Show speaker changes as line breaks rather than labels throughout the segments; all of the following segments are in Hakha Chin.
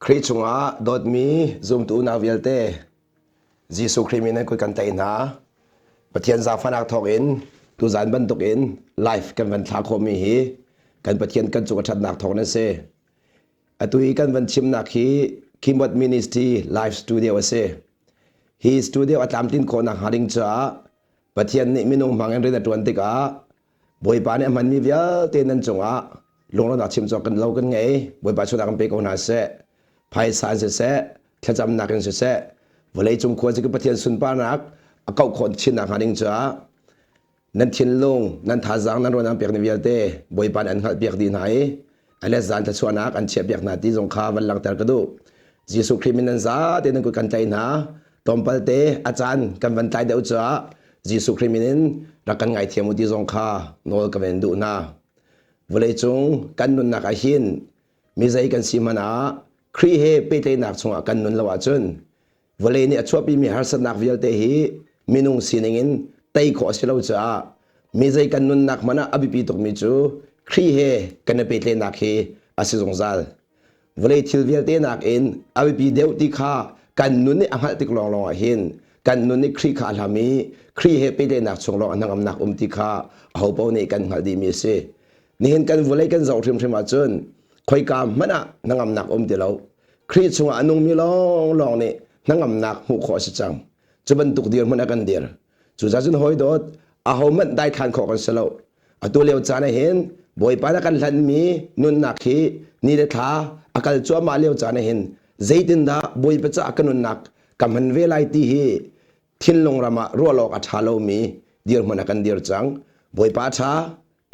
Khrih chungah dawtmi zumtu unau vialte, Jesuh Khrih min in kut kan tlaih hna. Pathian zaangfahnak thawngin tuzan bantukin live kan van thlah khawhmi hi kan Pathian kan cung a ṭhatnak thawng nan si. Atu i kan van chimnak hi Keyboard Ministry live studio a si. Hi studio a tlamtlin khawhnak hnga ding caah Pathian nih minung hmang in rian a ṭuan tikah Bawipa nih a hmanmi vialte nan cungah lunglawmhnak chim cawk kan lo kan ngei. Bawipa chungah kan pe ko hna seh. Phaisa in siseh, thlacamnak in siseh, vawleicung khuazing Pathian sunparnak a kauh khawh chinnak hnga ding caah nan thinlung, nan thazaang, nan ruahnak pek ni vialte Bawipa nih an hngalhpiak dih hna i a let zan thluachuahnak an chiahpiak hna ti zong kha van langhter ka duh. Jesuh Khrih min nan zate nan kut kan tlaih hna. Tlawmpal te a caan kan van tlai deuh caah Jesuh Khrih min in rak kan ngaithiam u ti zong kha nawl ka van duh hna. Vawleicung kan nunnak ah hin mi zei kan si hmanh ah Khrih he pehtlaihnak chungah kan nun lo ahcun vawlei nih a chuahpimi harsatnak vialte hi minung sining in tei khawh a si lo caah mi zei kan nunnak hmanh ah a biapi tukmi cu Khrih he kan i pehtlaihnak hi a si zungzal. Vawlei thil vialte nakin a biapi deuh ti kha kan nun nih a hngalh tik lawnglawng ah hin kan nun nih Khrih kha a hlam i Khrih he pehtlaihnak chung lawng a hnangamnak um ti kha ahopaoh nih kan hngalh dihmi a si. Nihin kan vawlei kan zoh hrimhrim ahcun khoika hmanh ah hnangamnak um ti lo. Khrih chungah a nungmi lawnglawng nih hnangamnak hmuh khawh a si cang. Cu bantuk dirhmun ah kan dir. Cucaah cun hawi dawt, ahohmanh daithlan khawh kan si lo. Atu lio caan ah hin Bawipa na kan hlanhmi nunnak hi ni le thla a kal cuahmah lio caan ah hin zeitindah Bawipa caah ka nunnak ka hman ve lai ti hi thinlung ram ah ruah awk a ṭha lomi dirhmun ah kan dir cang. Bawipa a ṭha,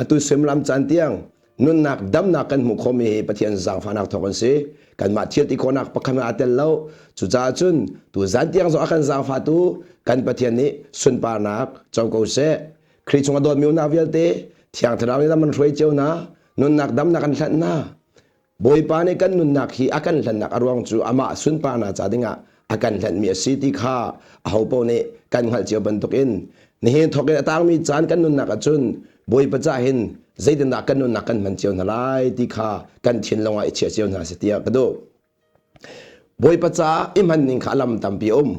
atu suimilam caan tiang nunnak damnak kan hmuh khawhmi hi Pathian zaangfahnak thawng an si. Kanmah thil ti khawhnak pakhat aa tel lo. Cucaah cun tu zan tiang zong a kan zaangfahtu kan Pathian nih sunparnak co ko seh. Khrih chung a dawtmi unau vialte Thiang Thlarau nih lam an hruai cio hna, nunnak damnak an hlanh hna. Bawipa nih kan nunnak hi a kan hlannak a ruang cu amah sunparnak ca dingah a kan hlanhmi a si ti kha ahopaoh nih kan hngalh cio bantukin nihin thawk in a tangmi caan kan nunnak ahcun Bawipa ca hin zeitindah kan nunnak kan hman cio hna lai ti kha kan thinlung ah i chia cio hna seh tiah ka duh. Bawipa ca i hman ning kha a lam tampi a um.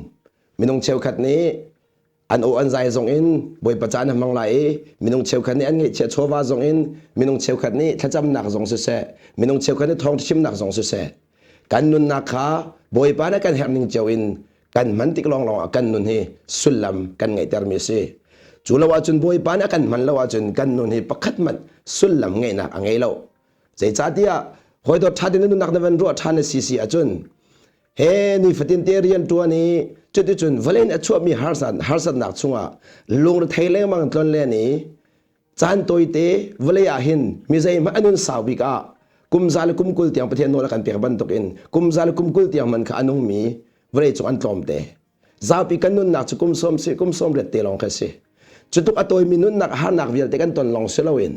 Minung cheukhat nih an aw an zai zong in Bawipa caan a hmang lai i minung cheukhat nih an ngeihchiah chawva zong in minung cheukhat nih thlacamnak zong siseh minung cheukhat nih thawngṭha chimnak zong siseh kan nunnak kha Bawipa nih kan herh ning cio in kan hman tik lawnglawng ah kan nun hi sullam kan ngeihtermi a si. Cu lo ahcun Bawipa nih a kan hman lo ahcun kan nun hi pakhat hmanh sullam ngeihnak a ngei lo. Zeicahtiah hawi dawt ṭha tein na nunnak na van ruah ṭhan a si si ahcun he nifatin te rian ṭuan i cuticun vawlei in a chuahmi harsatnak chungah lungrethei lengmang tlon len i caan tawite vawlei ah hin mi zeihmanh a nun sau bik ah kum za le kum 20 tiang Pathian nawl a kan pek bantukin kum za le kum 20 tiang man kha a nungmi vawlei cung an tlawm te zapi kan nunnak cu kum sawm si kum sawm riat te lawng kha si cu tuk a tawimi nunnak harnak vialte kan ton lawng si loin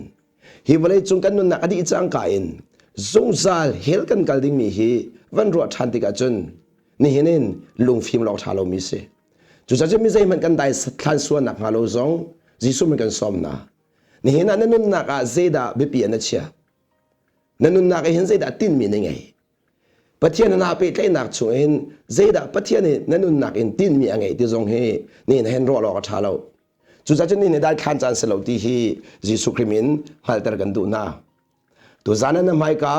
Hi vawleicung kan nunnak a dih cangka in zungzal hell kan kal dingmi hi van ruah ṭhan tikah cun nihin in lungfim lawng ṭha lomi si. Cucaah mi zeihmanh kan dai thlan sual nakhnga lo zong Jesuh min kan sawm hna. Nihin ah na nunnak ah zeidah biapi ah na chia? Na nunnak ah hin zeidah tinhmi na ngei? Pathian na pehtlaihnak chungin zeidah Pathian nih na nunnak in tinhmi a ngei ti zong hi nihin hen ruah awk a ṭha lo. Cucaah cun nihin daithlan caan si lo ti hi Jesuh Khrih min hngalhter kan duh hna. Tuzan ah na hmaika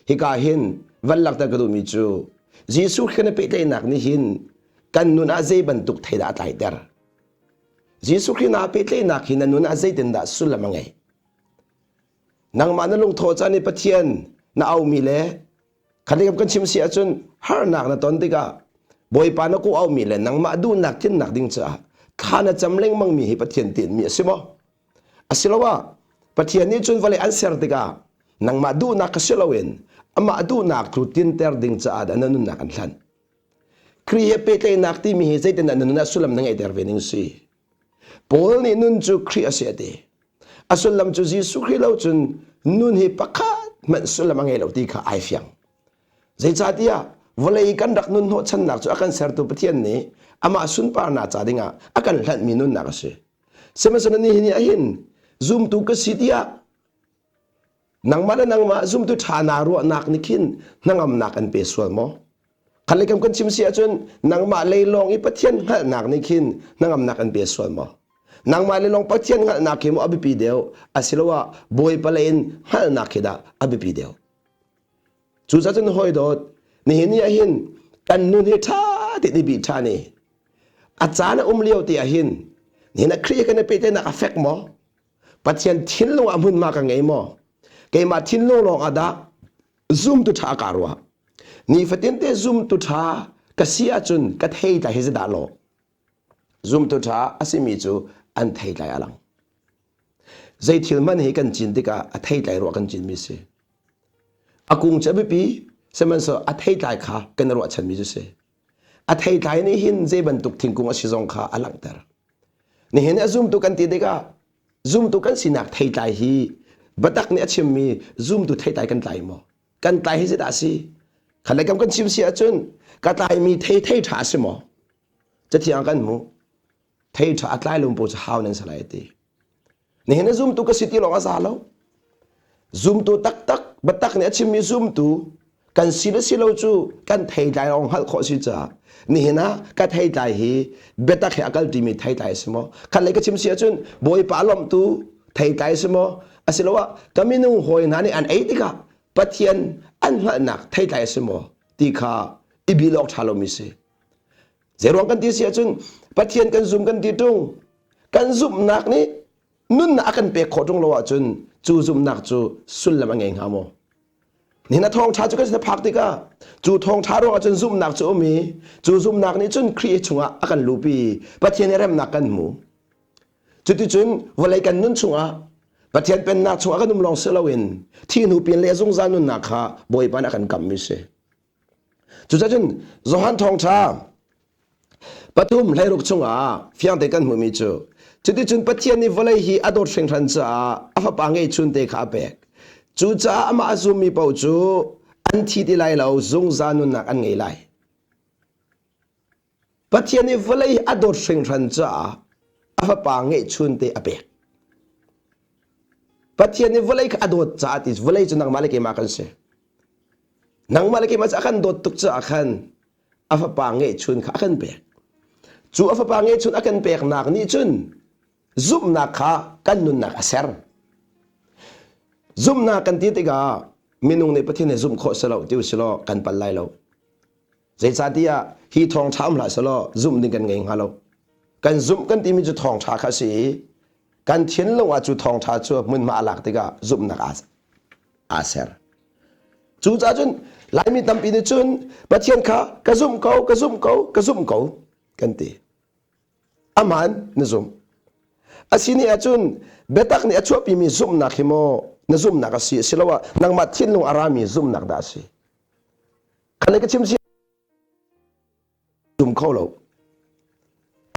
hika hin van lakter ka duhmi cu Jesuh Khrih na pehtlaihnak nih hin kan nun ah zei bantuk thei dah a tlaiter? Jesuh Khrih naa pehtlaihnak hi na nun ah zeitindah sullam a ngeih? Nangmah na lungthawh caan i Pathian na aumi le Khalikam kan chim si ahcun harnak na ton tikah Bawipa na kawh aumi le nangmah duhnak tlinnak ding caah thla na cam lengmangmi hi Pathian tinhmi a si maw? Asiloah Pathian nih cun vawlei an ser tikah nangmah duhnak ka si loin amah duhnak tu tlinter ding caah dah na nunnak an hlanh. Khrih he pehtlaihnak timi hi zeitindah na nun ah sullam na ngeihter ve ning si? Paul nih nun cu Khrih a si a ti. A sullam cu Jesuh Khrih lo cun nun hi pakhat hmanh sullam a ngei lo ti kha ai fiang. Zeicahtiah vawlei kan rak nun hnawhchannak cu a kan sertu Pathian nih amah sunparnak ca dingah a kan hlanhmi nunnak a si. Sihmanhsehlaw nihin ah hin zumtu ka si tiah. Nangmah le nangmah zumtu ṭha naa ruahnak nih khin hnangamnak an pe sual maw? Khat le kam kan chim si ahcun nangmah lei lawng i Pathian hngalhnak nih khin hnangamnak an pe sual maw? Nangmah le lawng Pathian hngalhnak khi maw a biapi deuh asiloah Bawipa lei in hngalhnak khi dah a biapi deuh? Cucaah cun hawi dawt, nihin ni ah hin kan nun hi ṭha tein i bih ṭhan i a caan a um lio te ah hin nihin ah Khrih he kan i pehtlaihnak a fek maw? Pathian thinlung ah hmunhma ka ngei maw? Keimah thinlung lawng ah dah zumtu ṭha kaa ruah? Nifatin te zumtu ṭha ka si ahcun ka thei tlai hi zeidah lawh? Zumtu ṭha a simi cu an theitlai a lang. Zei thil hmanh hi kan cin tikah a theitlai ruah kan cinmi si. A kung cu a biapi, sihmanhsehlaw a theitlai kha kan i ruahchanmi cu si. A theitlai nih hin zei bantuk thingkung a si zong kha a langhter. Nihin a zumtu kan ti tikah zumtu kan sinak theitlai hi biatak nih a chimmi zumtu theitlai kan tlai maw? Kan tlai hi zeidah a si? Khat le kam kan chim si ahcun ka tlaimi thei thei ṭha a si maw? Cathiang ah kan hmuh. Thei ṭha a tlai lo paoh cu hau nan si lai a ti. Nihin a zumtu ka si ti lawng a za lo. Zumtu taktak, biatak nih a chimmi zumtu kan si le si lo cu kan theitlai lawng hngalh khawh si caah nihin ah ka theitlai hi biatak he a kalṭimi theitlai a si maw? Khat lei ka chim si ahcun Bawipa a lawmhtu theitlai a si maw? Asiloah ka minung hawi hna nih an ei tikah Pathian an hngalhnak theitlai a si maw? ti kha i bil awk ṭha lomi si. Zeiruang kan ti si ahcun Pathian kan zum kan ti ṭung. Kan zumhnak nih nunnak a kan pek khawh ṭung lo ahcun cu zumhnak cu sullam a ngei hnga maw? Nihin a thawngṭha cu kan sin a phak tikah cu thawngṭha ruang ahcun zumhnak cu um i cu zumhnak nih cun Khrih chungah a kan lupi Pathian i remnak kan hmu. Cuticun vawlei kan nun chungah Pathian pennak chungah kan um lawng si loin thi hnu pin le zungzal nunnak kha Bawipa nih a kan kammi si. Cucacun Johan thawngṭha pathum hleiruk chungah fiangte kan hmuhmi cu cuticun Pathian nih vawlei hi a dawt hringhran caah a fapa ngeihchunte kha a pek. Cucaah amah a zummi paoh cu an thi ti lai lo, zungzal nunnak an ngei lai. Pathian nih vawlei a dawt hringhran caah a fapa ngeihchunte a pek. Pathian nih vawlei kha a dawt caah ti vawlei cu nangmah le keimah kan si. Nangmah le keimah cu a kan dawt tuk caah khan a fapa ngeihchun kha a kan pek. Cu a fapa ngeihchun a kan peknak nih cun zumhnak kha kan nunnak a ser. Zumhnak kan ti tikah minung nih Pathian he zumh khawh si lo ti usilaw kan pal lai lo. Zeicahtiah hi thawngṭha um hlah selaw zumh ding kan ngei hnga lo. Kan zumh kan timi cu thawngṭha kha a si i kan thinlung ah cu thawngṭha cu hmunhma a lak tikah zumhnak aa ser. Cucaah cun Laimi tampi nih cun Pathian kha ka zumh ko, ka zumh ko, ka zumh ko kan ti. Aman na zumh. Asini ahcun biatak nih a chuahpimi zumhnak hi maw na zumhnak a si asiloah nangmah thinlung a rami zumhnak dah a si? Kha le ka chim si zum kho lo.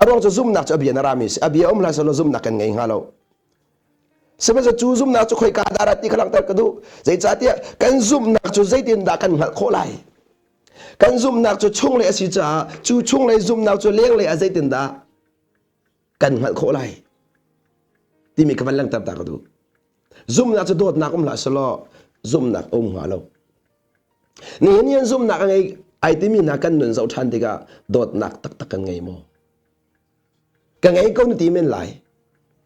A ruang cu zumhnak cu a bia na rami si. A bia um hlah selaw zumhnak kan ngei hnga lo. Sihmanhsehlaw cu zumhnak cu khoika dah rat ti kha langhter ka duh. Zeicahtiah kan zumhnak cu zeitindah kan hngalh khawh lai? Kan zumhnak cu chunglei a si caah cu chunglei zumhnak cu lenglei ah zeitindah kan hngalh khawh lai? Timi ka van langhter ta ka duh. Zumhnak cu dawtnak um hlah selaw zumhnak a um hnga lo. Nihin ni an zumhnak a ngei ai timi hna kan nun zoh ṭhan tikah dawtnak taktak kan ngei maw? Ka ngei ko na ti men lai.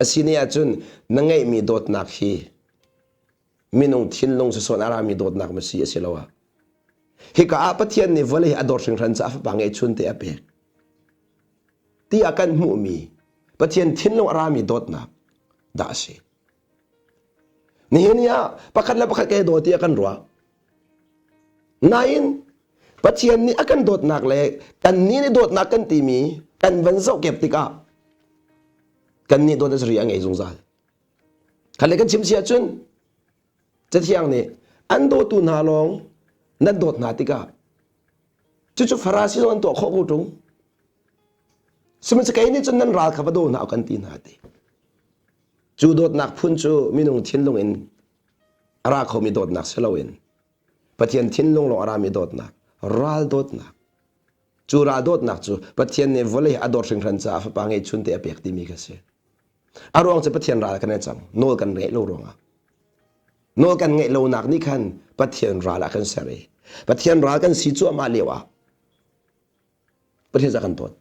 Asini ahcun na ngeihmi dawtnak hi minung thinlung sasawn a rami dawtnak ma si asiloah hika ah Pathian nih vawlei a dawt hringhran caah fapa ngeihchun te a pek tiah kan hmuhmi Pathian thinlung a rami dawtnak dah a si. Nihin ni ah pakhat le pakhat kan i daw tiah kan ruah. Nain Pathian nih a kan dawtnak le kannih nih dawtnak kan timi kan van zohkep tikah kannih dawt a ngei zungzal. Khat le kan chim si ahcun Cathiang nih an dawtu hna lawng nan dawt hna tikah cucu Farasi zong an tuah khawh ko ṭung. Sihmanhsehlaw kei nih cun nan ral kha va daw hna u kan ti hna ti. Cu dawtnak phun cu minung thinlung in a ra khomi dawtnak si loin Pathian thinlung lawng a rami dawtnak, ral dawtnak. Cu ral dawtnak cu Pathian nih vawlei a dawt hringhran caah fapa ngeihchun te a pek timi kha si. A ruang cu Pathian ral kan i cang, nawl kan ngeih lo ruangah. Nawl kan ngaih lonak nih khan Pathian ral ah kan ser i Pathian ral kan si cuahmah lio ah Pathian cu a kan dawt.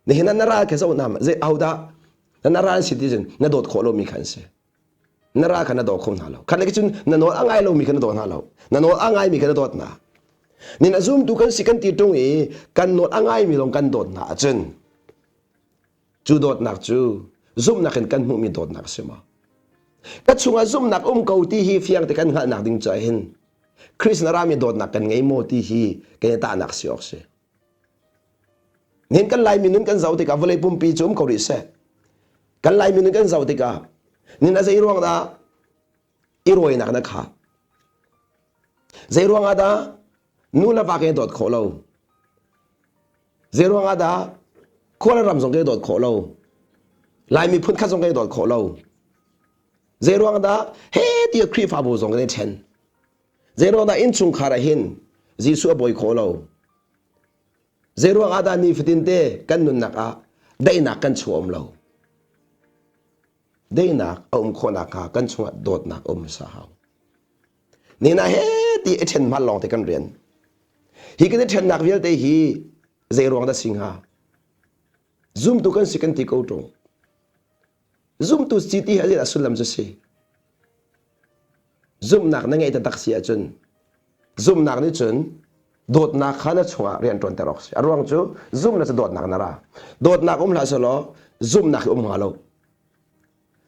Nihin ah na ral kha zoh hna zei ahodah na ral si ti cun na dawt khawh lomi kha an si. Na ral kha na daw kho hna lo. Khat le cun na nawl a ngai lomi kha na daw hna lo. Na nawl a ngaimi kha na dawt hna. Nin a zumtu kan si kan ti ṭung i kan nawl a ngaimi lawng kan dawt hna ahcun Cu dawtnak cu zumhnak in kan hmuhmi dawtnak a si maw? Ka chungah zumhnak um ko ti hi fiang te kan hngalhnak ding caah hin Christ na rami dawtnak kan ngei maw ti hi kan i tahnak si awk si. Nihin kan Laimi nun kan zoh tikah vawlei pumpi cu um ko rih seh. Kan Laimi nun kan zoh tikah nin a zei ruang dah i rawinak na kha? Zei ruang ah dah nu le va kan i dawt khawh lo? Zeiruang ah dah khua le ram zong kan i dawt khawh lo? Laimi phun khat zong kan i dawt khawh lo. Zeiruang dah he ti Khrihfabu zong kan i ṭhen? Zeiruang dah innchungkhar ah hin Jesuh a bawi khawh lo? Zeiruang ah dah nifatin te kan nunnak ah daihnak kan chung um lo? Daihnak a um khawhnak kha kan chungah dawtnak a um hmasa hau. Nina he ti i ṭhen hmal lawng te kan rian. Hi kan i ṭhennak vialte hi zei ruang dah si hnga? Zumtu kan si kan ti ko ṭung. Zumtu si ti hi a sullam cu si. Zumhnak na ngeih taktak si ahcun zumhnak nih cun dawtnak kha na chungah rian ṭuanter awk si. A ruang cu zumhnak cu dawtnak na ra. Dawtnak um hlah selaw zumhnak hi um hnga lo.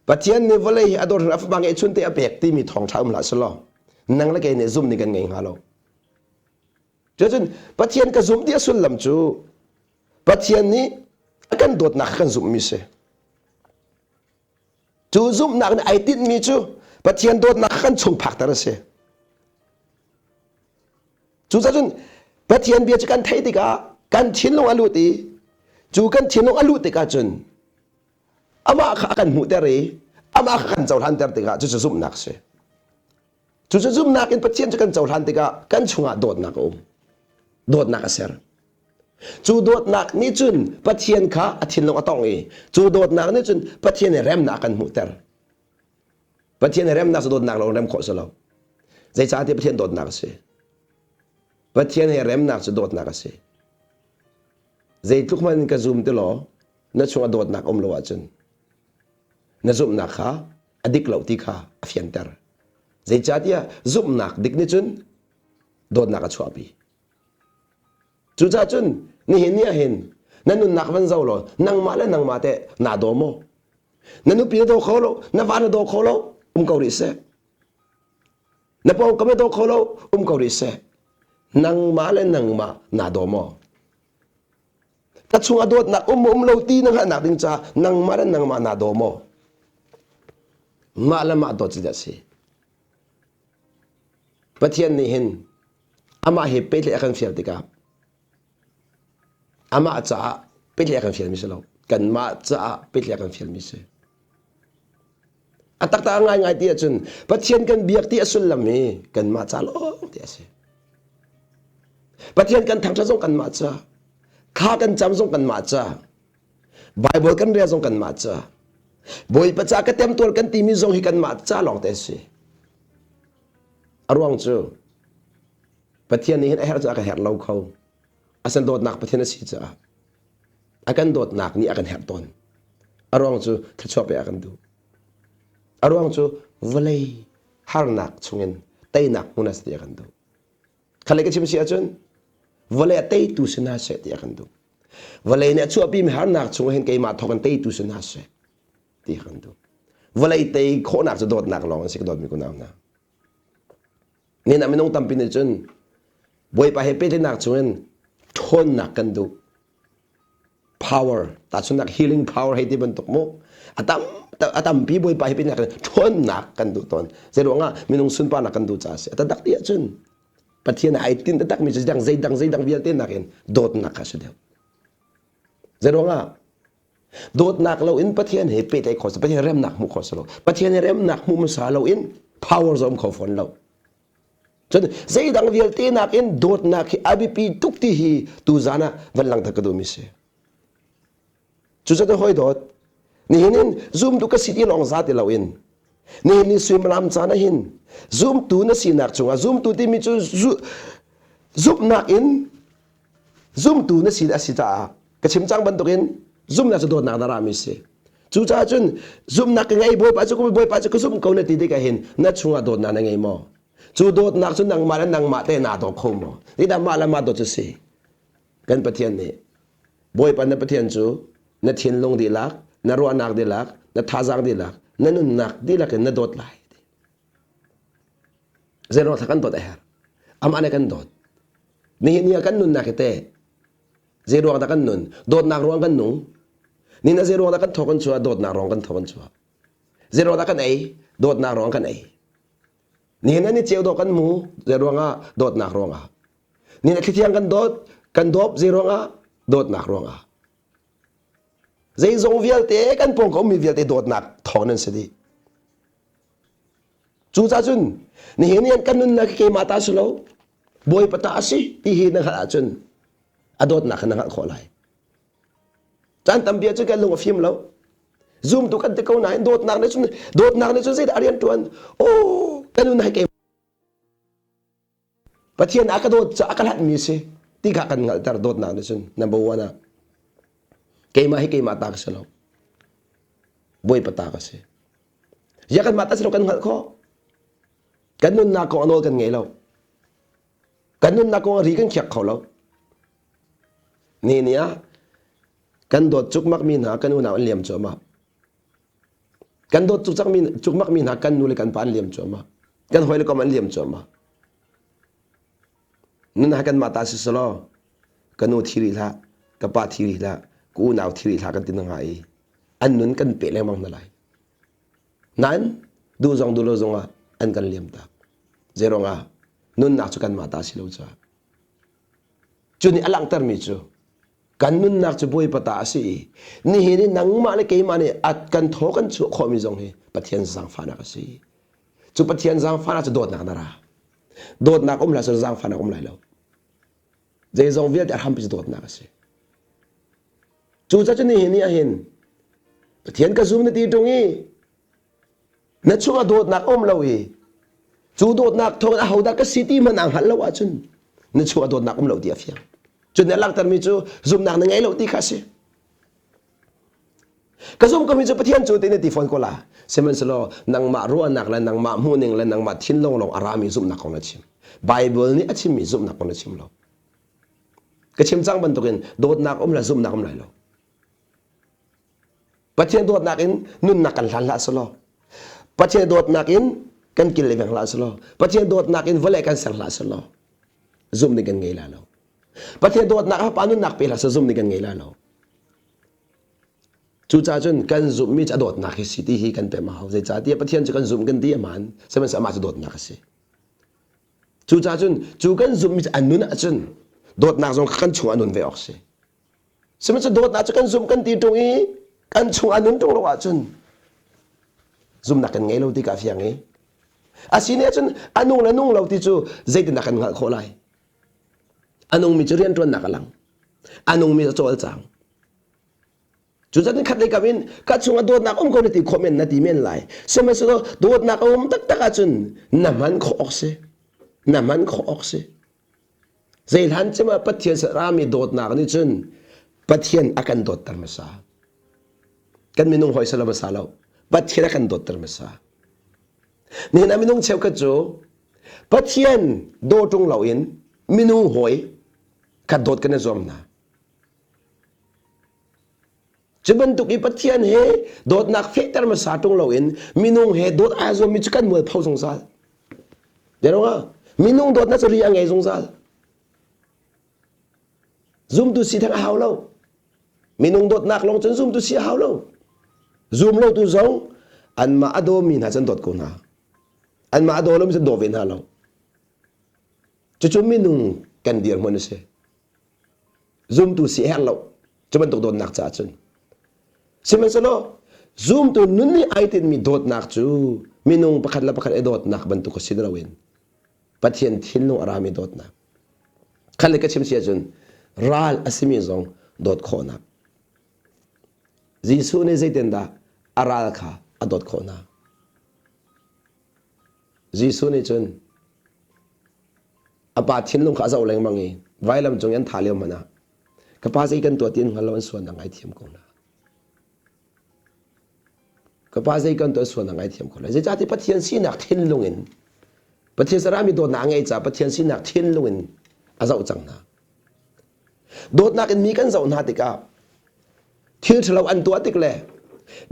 Pathian nih vawlei hi a dawt a fapa ngeihchun te a pek timi thawngṭha um hlah selaw nang le kei nih zumh nih kan ngei hnga lo. Cucun Pathian ka zumh ti a sullam cu Pathian nih a kan dawtnak kha kan zumhmi si. Cu zumhnak nih ai tinhmi cu Pathian dawtnak kha kan chung phakter a si. Cucaah cun Pathian bia cu kan theih tikah kan thinlung a lut i cu kan thinlung a luh tikah cun amah kha a kan hmuhter i amah kha kan cohlanter tikah cucu zumhnak a si. Cucu zumhnak in Pathian cu kan cohlan tikah kan chungah dawtnak a um. Dawtnak a ser. Cu dawtnak nih cun Pathian kha a thinlung a tongh i cu dawtnak nih cun Pathian nih remnak a kan hmuhter. Pathian nih remnak cu dawtnak lawng rem khawh si lo. Zeicahtiah Pathian dawtnak a si. Pathian he remnak cu dawtnak a si. Zeitluk hmanh in ka zum ti law na chungah dawtnak um lo ahcun na zumhnak kha a dik lo ti kha a fianter. Zeicahtiah zumhnak dik nih cun dawtnak a chuahpi. Cucaah cun nihin ni ah hin na nunnak van zoh law nangmah le nangmah teh naa daw maw? Na nupi na daw kho lo, na va na daw kho lo, um ko rih seh. Na pawngkam na daw kho lo, um ko rih seh. Nangmah le nangmah naa daw maw? Ka chungah dawtnak um um lo ti na hngalhnak ding caah nangmah le nangmah naa daw maw? Mah le mah dawt cu dah si. Pathian nih hin amah he pehtlaih a kan fial tikah amah caah pehtlaih a kan fialmi si lo. Kanmah caah pehtlaih a kan fialmi si. A taktak ngaingai ti ahcun Pathian kan biak ti a sullam hi kanmah ca lawng ti a si. Pathian kan thangṭhat zong kanmah ca, thla kan cam zong kanmah ca, Bible kan rel zong kanmah ca, Bawipa ca ka temtuar kan timi zong hi kanmah ca lawng te a si. A ruang cu Pathian nih hin a herh cu a ka herh lo kho. Asan dawtnak Pathian a si caah a kan dawtnak nih a kan herh tawn. A ruang cu thluachuah pek a kan duh. A ruang cu vawlei harnak chungin teinak hmun a si ti a kan duh. Khalei ka chim si ahcun vawlei a teitu si hna seh ti a kan duh. Vawlei nih a chuahpimi harnak chung hin keimah thawk in teitu si hna seh ti a kan duh. Vawlei tei khawhnak cu dawtnak lawng an si ka dawtmi kunau hna. Nihin ah minung tampi nih cun Bawipa he pehtlaihnak chungin ṭhawnnak kan duh. Power, tahchunhnak healing power hei ti bantuk mu. A tam a tampi Bawipa he pehtlaihnak in ṭhawnnak kan duh tawn. Zeiruangah minung sunparnak kan duh caah a si. A taktak ti ahcun Pathian ai tinh taktakmi cu zeidang zeidang zeidang vialte nakin dawtnak kha a si deuh. Zeiruangah Dawtnak loin Pathian he pehtlaih khawh si Pathian remnak hmuh khawh si lo. Pathian he remnak hmuh hmasa loin power zong kho fawn lo. Cun zeidang vialte nakin dawtnak hi a biapi tuk ti hi tuzan ah van langhter ka duhmi si. Cucaah hawi dawt, nihin in zumtu ka si ti lawng za ti loin. Nihin ni suimilam caan ah hin zumtu na sinak cungah zumtu timi cu zumhnak in zumtu na si a si caah ka chim cang bantukin zumhnak cu dawtnak na rami si. Cucaah cun zumhnak ka ngei Bawipa cu Bawipa cu ka zumh ko na ti tikah hin na chungah dawtnak na ngei maw? Cu dawtnak cu nangmah le nangmah te naa daw kho maw? Zeidah mah le mah dawt cu si? Kan Pathian nih Bawipa na Pathian cu na thinlung dihlak, na ruahnak dihlak, na thazaang dihlak, na nunnak dihlak in na dawt lai. Zeiruang thla kan dawt a herh? Amah nih kan dawt. Nihin ni ah kan nunnak hi teh zeiruang dah kan nun? Dawtnak ruang kan nung. Nihin ah zeiruang dah kan thaw kan chuah? Dawtnak ruang kan thaw kan chuah. Zeiruang dah kan ei? Dawtnak ruang kan ei. Nihin ah ni ceu dawh kan mu. Zeiruang ah? Dawtnak ruang ah. Nihin ah thlithiang kan dawt, kan dawp zeiruang ah? Dawtnak ruang ah. Zeizong vialte kan pawng ka ummi vialte dawtnak thawng nan si dih. Cucaah cun nihin ni kan nunnak hi keimah ta si lo, Bawipa ta a si ti hi na hngalh ahcun a dawtnak kha na hngalh khawh lai. Caan tampi ahcun kan lung a fim lo. Zumtu kan ti ko nain dawtnak nih cun dawtnak nih cun zeidah a rian ṭuan? Oh, kan nun hi keimah Pathian a ka dawt caah a ka hlatmi si ti kha kan hngalhter dawtnak nih cun number one ah keimah hi keimah ta ka si lo Bawipa ta ka si ya kanmah ta si lo kan hngalh khawh kan nunnak kong a nawl kan ngei lo kan nunnak kong a ri kan khiak kho lo ni ni ah kan dawt cukmak mi hna kan unau an liam cuahmah Kan dawt cukcakmi cukmakmi hna kan nu le kan pa an liam cuahmah. Kan hawi le kom an liam cuahmah. Nun ha kanmah ta si selaw ka nu thi rih hlah, ka pa thi rih hlah, ka unau thi rih hlah kan ti hna hnga i an nun kan peh lengmang hna lai. Nain duh zong duh lo zongah an kan liam tak. Zeiruang ah nunnak cu kanmah ta si lo caah. Cu nih a langhtermi cu Kan nunnak cu Bawipa ta a si i nihin i nangmah le keimah nih at kan thaw kan chuah khawhmi zong hi Pathian zaangfahnak a si. Cu Pathian zaangfahnak cu dawtnak na ra. Dawtnak um hlah cun zaangfahnak um lai lo. Zeizong vialte a hrampi cu dawtnak a si. Cucaah cu nihin ni ahhin Pathian ka zum na ti ṭung i na chungah dawtnak um lo i cu dawtnak thawngin ahodah ka si ti hmanh aa hngalh lo ahcun na chungah dawtnak um lo ti a fiang. Cun a langhtermi cu zumhnak na ngei lo ti kha a si. Ka zumh komi cu Pathian cu ti na ti fawn ko la. Sihmanhsehlaw nangmah ruahnak le nangmah hmuhning le nangmah thinlung lawng a rami zumhnak kong na chim. Bible nih a chimmi zumhnak kong na chim lo. Ka chim cang bantukin dawtnak um le zumhnak um lai lo. Pathian dawtnak in nunnak kan hlan hlah selaw Pathian dawtnak in kan kil le veng hlah selaw Pathian dawtnak in vawlei kan ser hlah selaw zumh ning kan ngei la lo. Pathian dawtnak a fapa nunnak pe hlah seh zumh ning kan ngei la lo. Cucaah cun kan zumhmi cu a dawtnak hi si ti hi kan pem a hau. Zeicahtiah Pathian cu kan zumh kan ti a hmaan, sihmanhsehlaw amah cu dawtnak a si. Cucaah cun cu kan zumhmi cu a nun ahcun dawtnak zong kha kan chungah a nun ve awk si. Sihmanhsehlaw dawtnak cu kan zumh kan ti ṭung i kan chung a nun ṭung lo ahcun zumhnak kan ngei lo ti ka fiang i a si nih ahcun a nung le nung lo ti cu zeitindah kan hngalh khawh lai? A nungmi cu rianṭuannak a lang. A nungmi cu a cawlcang. Cucaah khat lei kam in ka chungah dawtnak um ko na ti khawh men na ti men lai. Sihmanhsehlaw dawtnak a um taktak ahcun na hman khawh awk si. Na hman khawh awk si. Zeihlan cem ah Pathian rami dawtnak nih cun Pathian a kan dawtter hmasa. Kan minung hawi salo hmasa lo. Pathian a kan dawtter hmasa. Nihin ah minung cheukhat cu Pathian daw ṭung loin minung hawi kha dawt kan i zuam hna. Cu bantuk i Pathian he dawtnak fehter hmasa ṭung loin minung he dawt aa zuammi cu kan mualpho zungzal. Biaruang minung dawtnak cu ri a ngei zungzal. Zumtu si theng a hau lo. Minung dawtnak lawng cun zumtu si a hau lo. Zum lo tu zong anmah a dawmi hna cun dawt ko hna. Anmah a daw lomi cun daw ve hna lo. Cucu minung kan dirhmun a si. Zumtu si herh lo cu bantuk dawtnak caah cun. Sihmanhsehlaw zumtu nun nih ai tinhmi dawtnak cu minung pakhat le pakhat i dawtnak bantuk a si loin Pathian thinlung a rami dawtnak. Khan le ka chim si ahcun ral a simi zong dawt khawhnak. Jesuh nih zeitindah a ral kha a dawt khawh hna? Jesuh nih cun a pa thinlung kha a zoh lengmang i vailam cung i an thah lio hmanh ah ka pa zei kan tuah ti an hngal lo an sual nak ngaithiam ko hna. Ka pa zei kan tuah sual nak ngaithiam ko lai. Zeicahtiah Pathian sinak thinlung in Pathian sarami dawtnak a ngeih caah Pathian sinak thinlung in a zoh cang hna. Dawtnak in mi kan zoh hna tikah thil ṭhalo an tuah tik le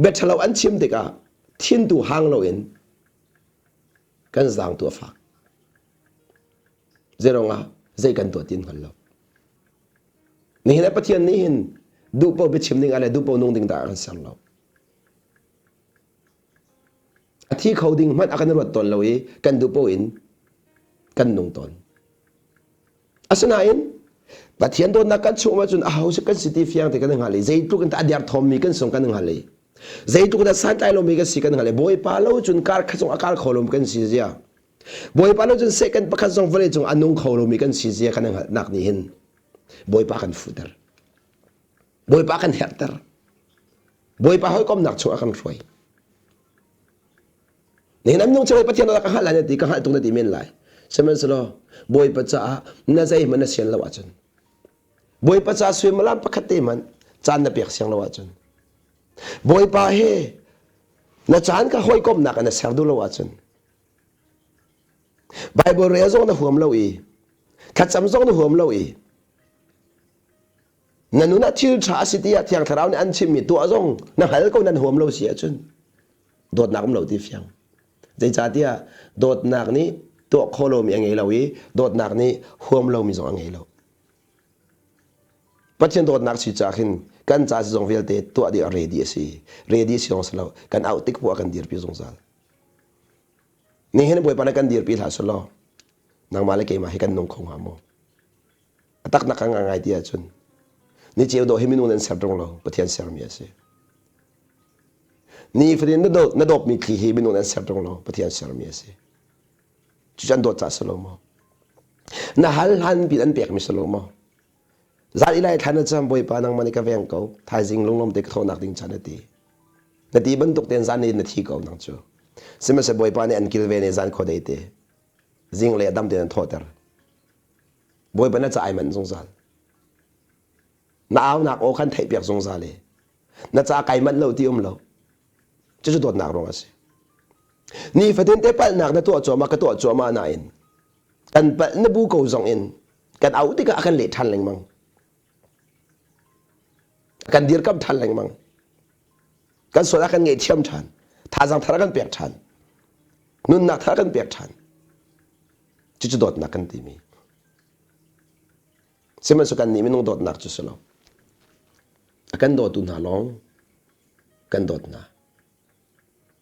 bia ṭhalo an chim tikah thin tu hang loin kan zaang tu a fak. Zeiruangah zei kan tuah ti hngal lo. Nihin ah Pathian nih hin duh paoh biachim ding ah le duh paoh nung ding dah a kan ser lo. A thi kho ding hmanh a kan ruat tawn lo i kan duh paoh in kan nung tawn. Asinain Pathian dawtnak kan chung ahcun aho si kan si ti fiang te kan hngal i zeitluk in a derthawmmi kan sung kan hngal i zeitluk in a santlai lomi kan si kan hngal i Bawipa lo cun kar khat zong a kar kho lomi kan si zia Bawipa lo cun second pakhat zong vawlei cung a nung kho lomi kan si zia kan hngalhnak nih hin Bawipa kan fuhter Bawipa kan herhter Bawipa hawikomnak chung a kan hruai Nihin an nung chung Pathian ka hngalh lai na ti ka hngalh tuk na ti men lai. Sihmanhsehlaw Bawipa caah na zeihmanh na sian lo ahcun Bawipa caah suimilam pakhat te hmanh caan na pek siang lo ahcun Bawipa he na caan ka hawikomhnak na ser duh lo ahcun Bible rel zong na huam lo i thlacam zong na huam lo i na nun ah thil ṭha a si tiah Thiang Thlarau nih an chimmi tuah zong na hngal ko nan huam lo si ahcun dawtnak um lo ti fiang. Zeicahtiah dawtnak nih tuah khawh lomi a ngei lo i dawtnak nih huam lomi zong a ngei lo. Pathian dawtnak si caah khin kan ca zong vialte tuah ding a ready a si. Ready si zong si lo. Kan auh tik poah kan dirpi zungzal. Nihin Bawipa nih kan dirpi hlah selaw nangmah le keimah hi kan nung kho hnga maw? A taknak ka ngai ti ahcun ni ceu dawh hi minung nan ser ṭung lo Pathian sermi a si. Ni fatin na dawt na dawpmi thli hi minung nan ser ṭung lo Pathian sermi a si. Cucu an dawt caah si lo maw? Na hal hlan pin an pekmi si lo maw? Zan ilai thlan na cam Bawipa nangmah nih ka veng ko thaizing lunglawm te ka thawhnak ding chan na ti. Na ti bantuk tein zan in na thi ko nang cu. Sihmanhsehlaw Bawipa nih an kilven i zan khuadei te zing le dam tein an thawhter. Bawipa na ca ai manh zungzal. Na aunak aw khan theihpiak zungzal i na ca kai manh lo ti um lo. Cucu dawtnak ruang a si. Nifatin te palhnak na tuah cuahmah ka tuah cuahmah nain kan palh na bu ko zong in kan auh tikah a kan leh ṭhan lengmang. Kan dirkamh ṭhan lengmang. Kan sual a kan ngaihthiam ṭhan. Thazaang thar a kan pek ṭhan. Nunnak thar a kan pek ṭhan. Cucu dawtnak kan timi. Sihmanhsehlaw kan nih minung dawtnak cu si lo. A kan dawtu hna lawng kan dawt hna.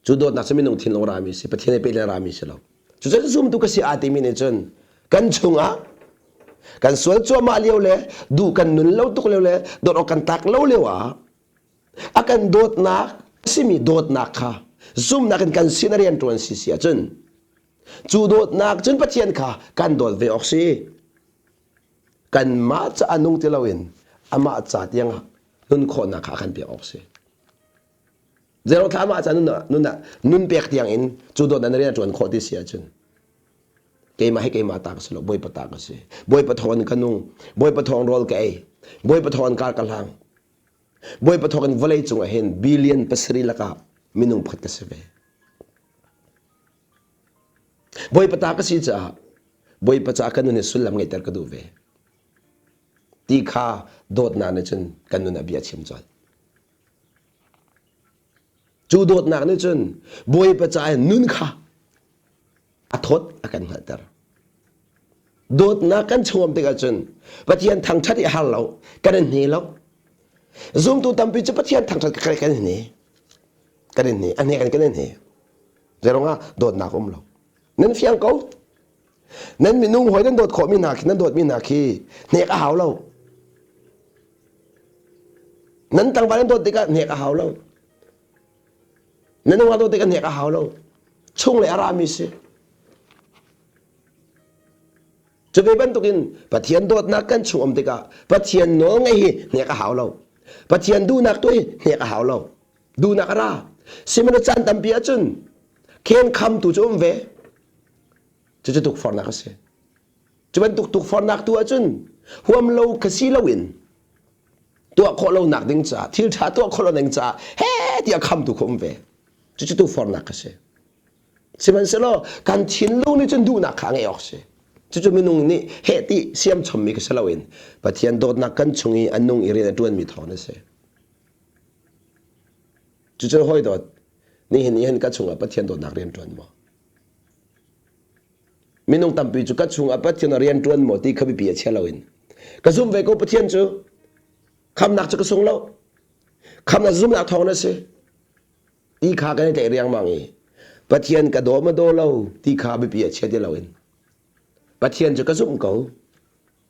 Cu dawtnak cu minung thinlung rami si, Pathian he pehtlai rami si lo. Cucu zumtu ka si aa timi nih cun kan chungah kan sual cuahmah lio le duh kan nun lo tuk lio le dawt awk kan tlak lo lio ah a kan dawtnak simi dawtnak kha zumnak in kan sin a rian ṭuan si si ahcun Cu dawtnak cun Pathian kha kan dawt ve awk si. Kanmah ca nung ti loin amah ca tiangah nun khawhnak kha a kan pek awk si. Zero thla amah ca nun nun nun pek tiang in cu dawtnak na rian a ṭuan khawh ti si ahcun keimah hi keimah ta ka si lo Bawipa ta ka si. Bawipa thawng in ka nung. Bawipa thawng rawl ka ei. Bawipa thawng in kar ka hlang. Bawipa thawng in vawlei cungah hin billion pasarih lakah minung pakhat ka si ve. Bawipa ta ka si caah Bawipa caah ka nun hi sullam ngeihter ka duh ve. Ti kha dawtnak nih cun kan nun ah bia chim colh. Cu dawtnak nih cun Bawipa caah nun kha a thawt a kan hngalhter. Dawtnak kan chuam tikah cun Pathian thangṭhat i har lo, kan in hne lo. Zumtu tampi cu Pathian thangṭhat kan hne. Kan in hne, a hne kan kan in hne. Zeirungah dawtnak um lo. Nan fiang ko. Nan minung hawi nan dawt khawhmi hna khi nan dawtmi hna khi hnek a hau lo. Nan tlangval nan dawt tikah hnek a hau lo. Nan nungak dawt tikah hnek a hau lo. Chung le a rami si. Cu ve bantukin Pathian dawtnak kan chung um tikah Pathian nawl ngaih hi hnek a hau lo. Pathian duhnak tu hi hnek a hau lo. Duhnak a ra. Sihmanhsehlaw caan tampi ahcun khen khamtu cu um ve. Cucu tukforhnak a si. Cu bantuk tukforhnak tu ahcun huam lo ka si loin tuah khawh lonak ding caah thil ṭha tuah khawh lo ding caah he tiah khamtu kha um ve. Cucu tukforhnak a si. Sihmanhsehlaw kan thinlung nih cun duhnak kha a ngeih awk si. Cucu minung nih heh ti siamchommi ka si loin Pathian dawtnak kan chung i a nung i rian a ṭuanmi thawng a si. Cucu hawi dawt, nihin ni hin ka chungah Pathian dawtnak rian ṭuan maw? Minung tampi cu ka chungah Pathian rian ṭuan maw ti kha biapi a chia loin ka zum ve ko Pathian cu khamnak cu ka sung lo. Khamnak zumnak thawng na si. Ti kha kan i tlaih riangmang i Pathian ka daw ma daw lo ti kha biapi a chia ti loin Pathian cu ka zumh ko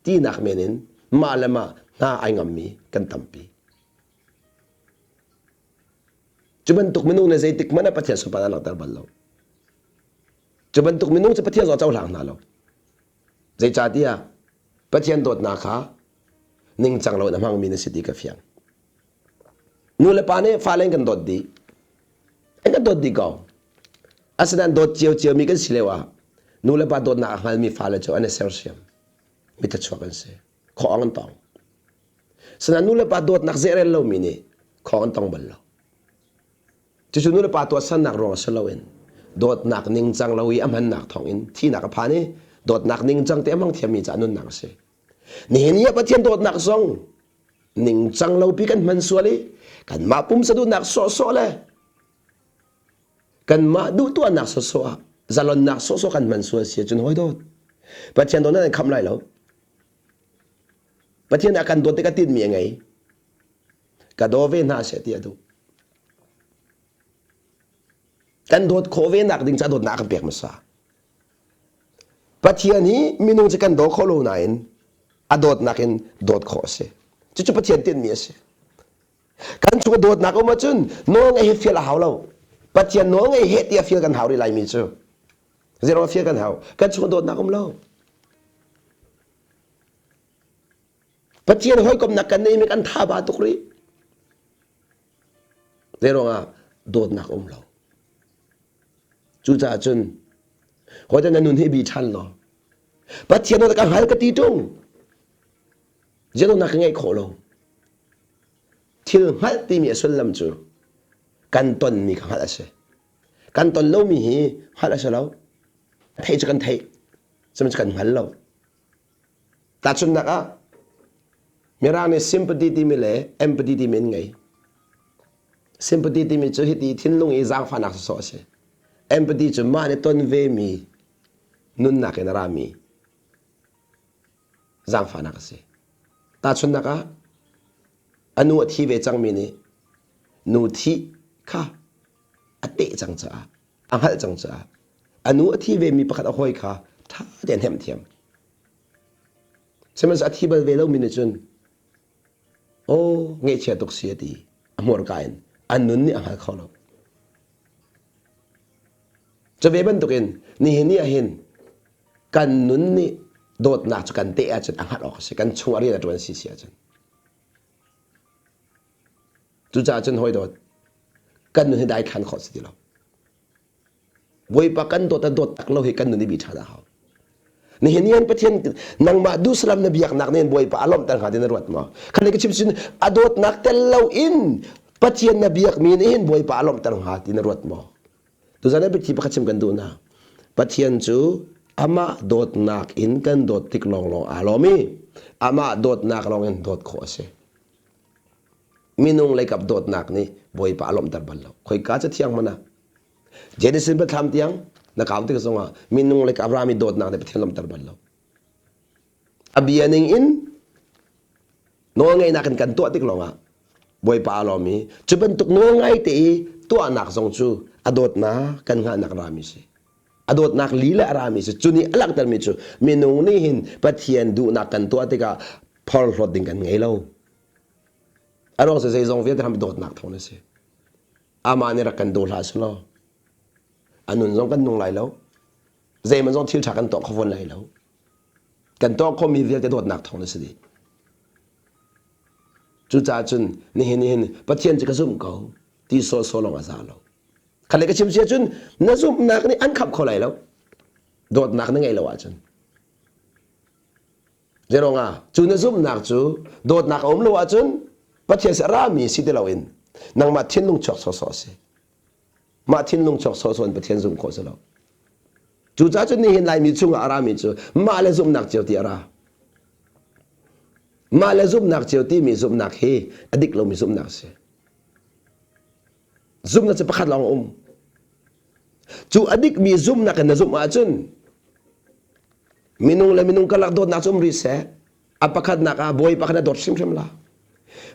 tinak men in mah le mah hna ai ngammi kan tampi. Cu bantuk minung nih zeitik hmanh ah Pathian sunparnak a langhter bal lo. Cu bantuk minung cu Pathian zong a cohlang hna lo. Zeicahtiah Pathian dawtnak kha ningcang loin a hmangmi na si ti ka fiang. Nu le pa nih fale an kan dawt dih. An kan dawt dih ko. Asinain dawt ciocio mi kan si lio ah nu le pa dawtnak a hngalmi fale cu an i sersiam. Mithachuak an si. Khawng an tong. Sinain nu le pa dawtnak zehrel lomi nih khawng an tong bal lo. Cucu nu le pa tuahsernak ruang si loin dawtnak ningcang lo i a hmannak thawngin thihnak a phan i dawtnak ningcang te a hmang thiammi caah nunnak a si. Nihin ni ah Pathian dawtnak zong ningcang lopi kan hman sual i kanmah pumsa duhnak sawhsawh le kanmah duh tuahnak sawhsawh ah zalonnak sawhsawh kan hman sual si ahcun hawi dawt Pathian dawtnak nan khamh lai lo. Pathian a kan dawt tik a tinhmi a ngei. Ka daw ve hna seh ti a duh. Kan dawt khawh ve nak ding ca dawtnak a kan pek hmasa. Pathian hi minung cu kan daw kho lo nain a dawtnak in dawt khawh a si. Cucu Pathian tinhmi a si. Kan chung a dawtnak um ahcun nawl ngeih hi fial a hau lo. Pathian nawl ngeih heh tiah fial kan hau rih laimi cu. Zeiruang fial kan hau? Kan chung a dawtnak um lo. Pathian hawikomhnak kan neimi kan tha ba tuk rih. Zeiruangah dawtnak um lo. Cucaah cun hawi na nun hi bi ṭhan law Pathian na ka hngal ka ti ṭung. Zeiruangah ka ngeih khawh lo. Thil hngalh timi a sullam cu kan tonmi kha hngalh a si. Kan ton lomi hi hngalh a si lo. Theih cu kan theih, sihmanhsehlaw kan hngal lo. Tahchunhnak ah, Mirang nih sympathy timi le empathy timi an ngei. Sympathy timi cu hiti thinlung i zaangfahnak sawsawh a si. Empathy cu mah nih ton vemi nunnak in a rami zaangfahnak a si. Tahchunhnak ah, a nu a thi ve cangmi nih nu thih kha a teh cang caah a hngalh cang caah a nu a thi vemi pakhat a hawi kha ṭha tein hnemh thiam. Sihmanhsehlaw a thi bal ve lomi nih cun aw ngaihchia tuk si a ti a hmurka in a nun nih a hngal kho lo. Cu ve bantukin nihin ni ah hin kan nun nih dawtnak cu kan teh ahcun a hngalh awk a si kan chung ah rian a ṭuan si si ahcun Cucaah cun hawi dawt, kan nun hi daithlan khawh si ti lo. Bawipa kan dawt a dawt tak lo hi kan nun i bi ṭhan a hau. Nihin ni Pathian nangmah duhsalam na biaknak nih Bawipa a lawmhter hnga ti na ruat maw? Khan ka chim cun a dawtnak tel lo in Pathian na biakmi nih hin Bawipa a lawmhter hnga ti na ruat maw? Tuzan ah biathi pakhat chim kan duh na. Pathian cu amah dawtnak in kan dawt tik lawnglawng aa lawm i amah dawtnak lawng in dawt khawh a si. Minung leikap dawtnak nih Bawipa a lawmhter bal lo. Khoika cathiang hmanh ah Genesis biathlam tiang na kau tik zongah minung leikap rami dawtnak nih Pathian lawmhter bal lo. A bia ning in nawlngeihnak in kan tuah tik lawngah Bawipa a lawm i cu bantuk nawlngai te i tuahnak zong cu a dawtnak kan hngahnak rami si. A dawtnak lila a rami si. Cu nih a langhtermi cu minung nih hin Pathian duhnak kan tuah tikah phorhlawt ding kan ngei lo. A ruang cu zeizong vialte hram dawtnak thawng a si. Amah nih rak kan daw hlah selaw a nun zong kan nung lai lo. Zeihmanh zong thil ṭha kan tuah kho fawn lai lo. Kan tuah khawhmi vialte dawtnak thawng a si dih. Cucaah cun nihin nihin Pathian cu ka zumh ko ti sawhsawh lawng a za lo. Kha le ka chim si ahcun na zumhnak nih an khamh kho lai lo. Dawtnak na ngeih lo ahcun. Zeiruangah cu na zumhnak cu dawtnak a um lo ahcun Pathian sin a rami si ti loin nangmah thinlung chuak sawsawh a si. Mah thinlung chuak sawsawh in Pathian zumh khawh si lo. Cucaah cun nihin Laimi chungah a rami cu mah le zumhnak cio ti a ra. Mah le zumhnak cio timi zumhnak hi a dik lomi zumhnak a si. Zumhnak cu pakhat lawng a um. Cu a dikmi zumhnak in na zumh ahcun minung le minung karlak dawtnak cu um rih seh. A pakhatnak ah Bawipa kha na dawt hrimhrim la.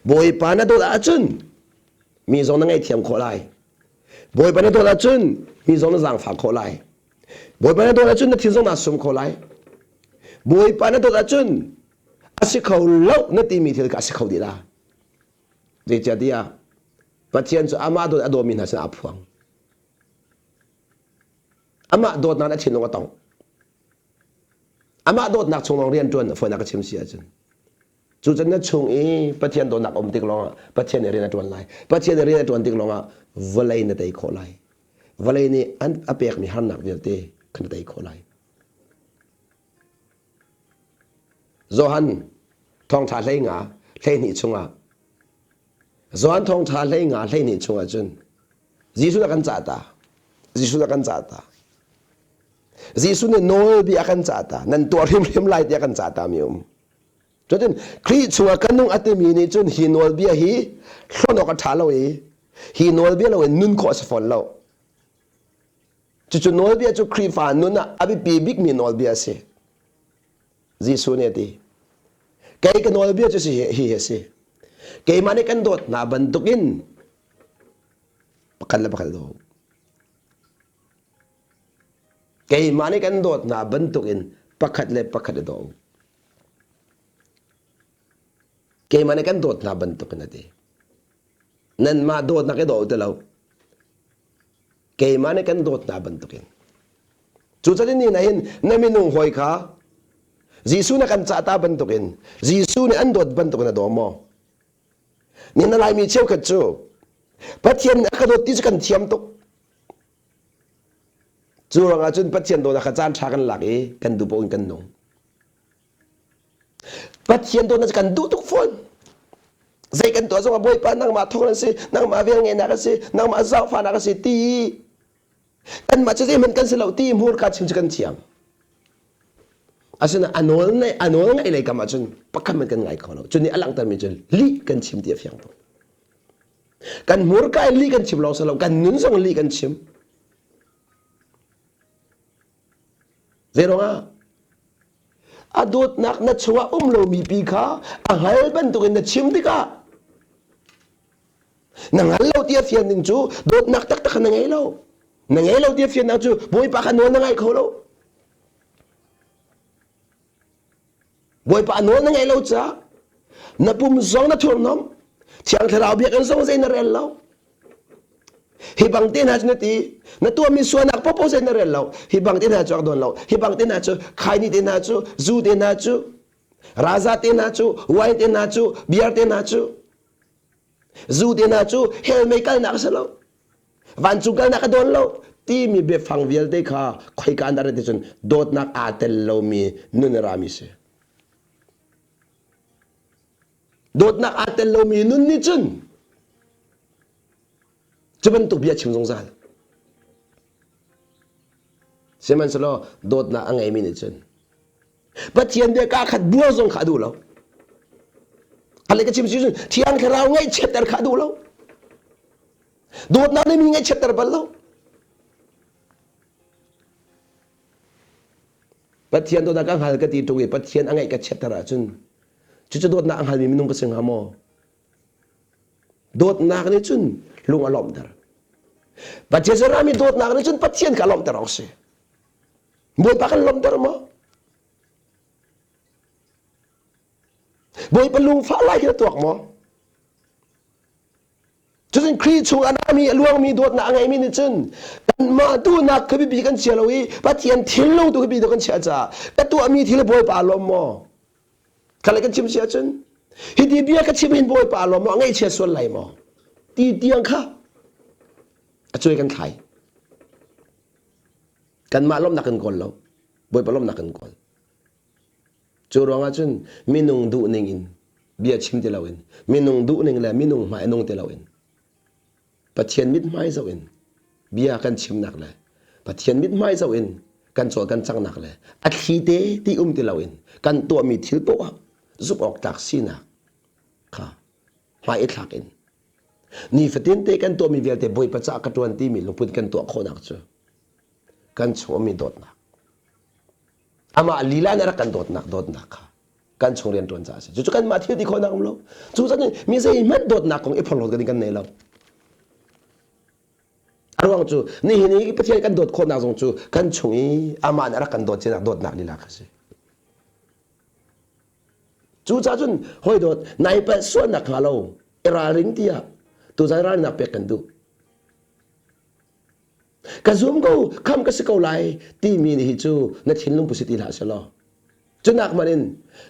Bawipa na dawt ahcun mi zong na ngaihthiam khawh lai. Bawipa na dawt ahcun mi zong na zaangfah khawh lai. Bawipa na dawt ahcun na thin zong naa sum kho lai. Bawipa na dawt ahcun a si kho lo na timi thil kha a si kho dih la. Zeicahtiah Pathian cu amah dawt a dawmi hna sinah aa phuang. Amah dawtnak a thinlung a tong. Amah dawtnak chung lawng rian ṭuan fawinak ka chim si ahcun cucun na chung i Pathian dawtnak um tik lawngah Pathian nih rian a ṭuan lai. Pathian nih rian a ṭuan tik lawngah vawlei na tei khawh lai. Vawlei nih an a pekmi harnak vialte kha na tei khawh lai. Johan thawngṭha 15 12 chungah Johan thawngṭha 15 12 chungah cun Jesuh a kan cah ta. Jesuh a kan cah ta. Jesuh nih nawlbia a kan cah ta. Nan tuah hrimhrim lai tiah kan cah ta mi um. Cutin Khrih chungah kan nung a timi nih cun hi nawlbia hi hlonh awk a ṭha lo i hi nawlbia loin nun khawh a si fawn lo. Cucu nawlbia cu Khrihfa nun ah a biapi bikmi nawlbia a si. Jesuh nih a ti. Kei ka nawlbia cu hi hi a si. Keimah nih kan dawt hna bantukin pakhat le pakhat daw. Keimah nih kan dawt hna bantukin pakhat le pakhat i daw. Keimah nih kan dawt hna bantukin a ti. Nanmah dawtnak i daw ti lo. Keimah nih kan dawt hna bantukin. Cucaah ni na hin na minung hawi kha Jesuh na kan cah ta bantukin Jesuh nih an dawt bantukin na daw maw? Ni na Laimi cheukhat cu Pathian nih a ka dawt ti cu kan thiam tuk. Cu ruangah cun Pathian dawtnak kha caan ṭha kan lak i kan duh paoh in kan nung. Pathian dawtnak cu kan duh tuk fawn. Zei kan tuah zongah Bawipa nangmah thawng an si, nangmah velngeihnak a si, nangmah zaangfahnak a si ti kanmah cu zeihmanh kan si lo ti hmurka chim cu kan thiam. Asinain a nawl a nawl ngaih lei kam ahcun pakhat hmanh kan ngai kho lo. Cu nih a langhtermi cu lih kan chim ti a fiang tuk. Kan hmurka in lih kan chim lawng si lo, kan nun zong lih kan chim. Zeiruangah? A dawtnak na chungah um lomi pi kha a hngal bantukin na chim tikah na hngal lo ti a fian ding cu dawtnak taktak na ngei lo. Na ngei lo ti a fiannak cu Bawipa kha nawl na ngai kho lo. Bawipa nawl na ngai lo caah na pum zong na thurhnawm. Thiang Thlarau biakinn zong zei na rel lo. Hi bang te hna cu na ti, na tuahmi sualnak popo zei na rel lo. Hi bang te hna cu ak dawn lo. Hi bang te hna cu khaini te hna cu, zu te hna cu, raza te hna cu, wine te hna cu, beer te hna cu, zu te hna cu hell mei kalnak a si lo. Vancung kalnak a dawn lo timi biafang vialte kha khoika an dah ti cun dawtnak aa tel lomi nun a rami si. Dawtnak aa tel lomi nun nih cun cu bantuk bia chim zungzal. Sihmanhsehlaw dawtnak a ngeimi nih cun Pathian bia kaa khat buar zong kha a duh lo. Ale ka chim si cun Thiang Thlarau ngaihchiatter kha a duh lo. Dawtnak nih mi ngaihchiatter bal lo. Pathian dawtnak ka hngal ka ti ṭung i Pathian a ngaih ka chiatter ahcun cucu dawtnak a hngalmi minung ka si hnga maw? Dawtnak nih cun lung a lawmhter. Pathian sin rami dawtnak nih cun Pathian kha a lawmhter awk si. Bawipa kan lawmhter maw? Bawipa lungfah lai khi na tuak maw? Cutin Khrih chung a nami a luangmi dawtnak a ngeimi nih cun kanmah duhnak kha biapi kan chia lo i Pathian thinlung tu biapi kan chiah caah ka tuahmi thil Bawipa a lawm maw? Kha kan chim si ahcun hiti bia ka chim hin Bawipa a lawm maw? A ngaihchia sual lai maw? Ti tiang kha a cuai kan thlai. Kanmah lawmhnak kan kawl lo. Bawipa lawmhnak kan kawl. Cu ruangah cun minung duh ning in bia chim ti loin minung duh ning le minung hmai nung ti loin Pathian mithmai zoh in bia kan chimnak le Pathian mithmai zoh in kan cawl kan cangnak le a thli te ti um ti loin kan tuahmi thil poah zumh awk tlak sinak kha hmai i thlak in nifatin te kan tuahmi vialte Bawipa caah ka ṭuan timi lungput kan tuah khawhnak cu kan chung ummi dawtnak amah lila nih a rak kan dawtnak dawtnak kha kan chung rian ṭuan caah a si cucu kanmah thil ti khawhnak um lo cu cun mi zeihmanh dawtnak kong i phorhlawt kan kan nei lo a ruang cu nihin i Pathian kan dawt khawhnak zong cu kan chung i amah nih a rak kan dawt cianak dawtnak lila kha si Cucaah cun hawi dawt nai palh sualnak hnga lo i ralring tiah tuzan ralrinnak pek kan duh. Ka zum ko, kham ka si ko lai timi nih hi cu na thinlung pu si ti hlah selaw. Cunak hmanh in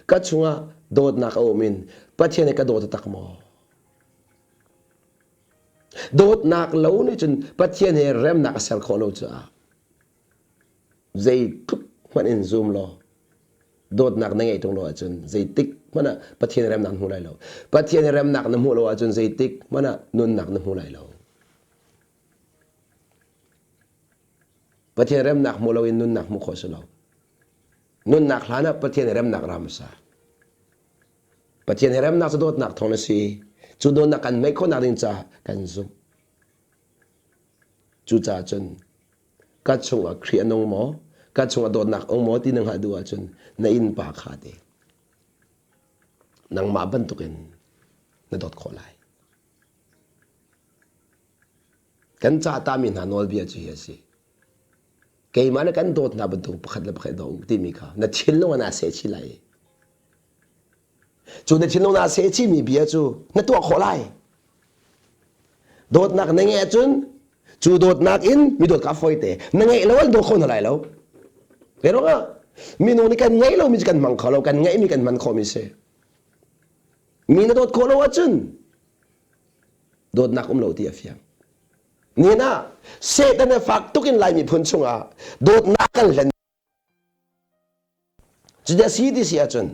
ka chungah dawtnak a um in Pathian nih ka dawt tak maw? Dawtnak lo nih cun Pathian he remnak a ser khawh lo caah zeitluk hmanh in zum law dawtnak na ngeih ṭung lo ahcun zeitik hmanh ah Pathian remnak na hmu lai lo. Pathian remnak na hmuh lo ahcun zeitik hmanh ah nunnak na hmu lai lo. Pathian remnak hmu loin nunnak hmuh khawh si lo. Nunnak hlan ah Pathian remnak ra hmasa. Pathian remnak cu dawtnak thawng a si. Cu dawtnak kan ngeih khawhnak ding caah kan zumh. Cucaah cun ka chungah Khrih a nung maw, ka chungah dawtnak um maw ti na hngalh duh ahcun na innpa kha te nangmah bantukin na dawt khawh lai. Kan cah tami hna nawlbia cu hi a si. Keimah na kan dawt hna bantuk pakhat le pakhat daw u timi kha na thinlung ah naa seh chih lai. Cu na thinlung naa seh chihmi bia cu na tuah khawh lai. Dawtnak na ngeih ahcun cu dawtnak in mi dawt kha a fawi te. Na ngeih lo an daw kho hna lai lo. Kei ruangah minung nih kan ngeih lomi cu kan hmang kho lo, kan ngeihmi kan hman khawhmi si. Mi na dawt khawh lo ahcun dawtnak um lo ti a fiang. Nihin ah Satan he fak tuk in Lai miphun chungah dawtnak kan hlen Cuti a si ti si ahcun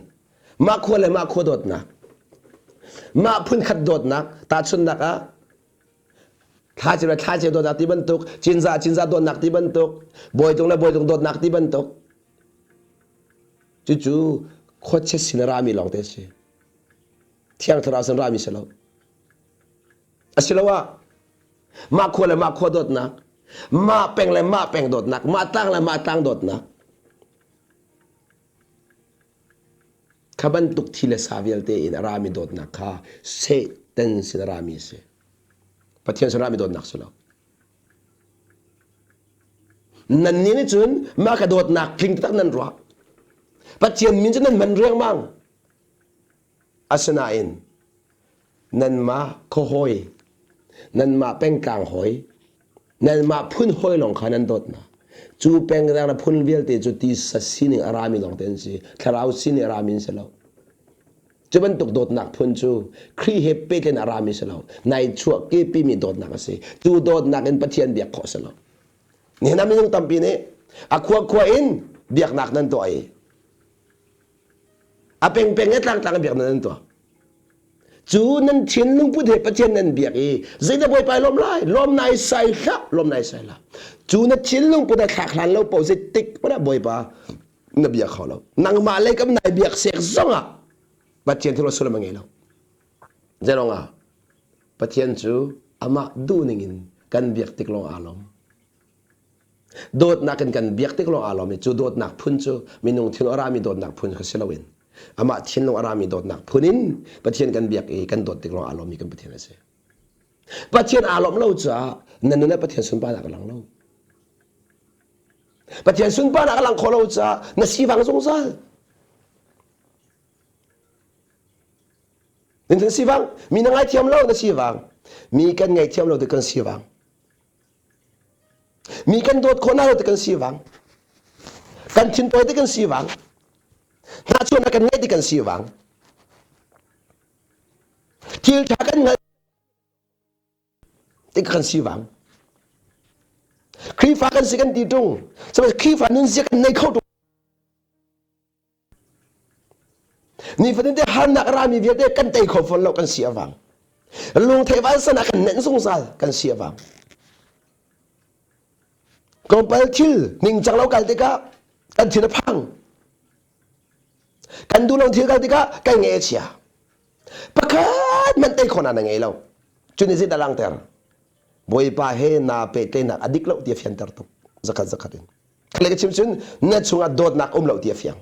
mah khua le mah khua dawtnak, mah phunkhat dawtnak, tahchunhnak ah thlaceu le thlaceu dawtnak ti bantuk, cinzah cinzah dawtnak ti bantuk, bawitung le bawitung dawtnak ti bantuk, cucu khuachia sin a rami lawngte a si. Thiang Thlarau sin rami si lo. Asiloah mah khua le mah khua dawtnak, mah peng le mah peng dawtnak, mah tlang le mah tlang dawtnak, Kha bantuk thi le sa vialte in a rami dawtnak kha Satan sin a rami a si. Pathian sin a rami dawtnak si lo. Nannih nih cun mah ka dawtnak tling taktak nan ruah. Pathian min cu nan hman riangmang. Asinain nanmah khuahawi, nanmah pengtlang hawi, nanmah phun hawi lawng kha nan dawt hna. Cu pengtlang le phun vialte cu tisa sining a rami lawng te an si, thlarau sining a rami an si lo. Cu bantuk dawtnak phun cu Khrih he pehtlai in a rami si lo, nai chuah kepimi dawtnak a si. Cu dawtnak in Pathian biak khawh a si lo. Nihin ah minung tampi nih a khua khua in biaknak nan tuah i a pengpeng le tlangtlang in biaknak nan tuah. Cu nan thinlung put he Pathian nan biak i zeidah Bawipa lawm lai? Lawm nai sai hlah, lawm nai sai hlah. Cu na thinlung put a thlak hlan lo paoh zeitik hmanh ah Bawipa na bia kho lo. Nangmah lei kam nai biak sek zongah Pathian thil sullam a ngei lo. Zeiruang ah Pathian cu amah duhning in kan biak tik lawng aa lawm. Dawtnak in kan biak tik lawng aa lawm i cu dawtnak phun cu minung thinlung a rami dawtnak phun kha si loin amah thinlung a rami dawtnak phun in Pathian kan biak i kan dawt tik lawng aa lawmmi kan Pathian a si. Pathian aa lawmh lo caah na nun ah Pathian sunparnak a lang lo. Pathian sunparnak a lang khawh lo caah na sivang zungzal. Na sivang, mi na ngaithiam lo na sivang. Mi kan ngaihthiam lo ti kan sivang. Mi kan dawt khawh hna lo ti kan sivang. Kan thintawi ti kan sivang. Hnahchuahnak kan ngeih ti kan sivang. Thil ṭha kan hngalh ti kan sivang. Khrihfa kan si kan ti ṭung. Sihmanhsehlaw Khrihfa nunzia kan nei kho ṭung. Nifatin te harnak a rami vialte kan tei kho fawn lo kan si a vang. Lungthei vansan ah kan nenh zungzal kan si a vang. Tlawmpal thil ningcang lo kal tikah kan thin a phang. Kan duh lo thil kal tikah kan nge a chia. Pakhat hmanh tei khawhnak na ngei lo. Cu nih zeidah langhter? Bawipa he naa pehtlaihnak a dik lo ti a fianter tuk. Zakhat zakhat in. Khalei ka chim cun na chungah dawtnak um lo ti a fiang.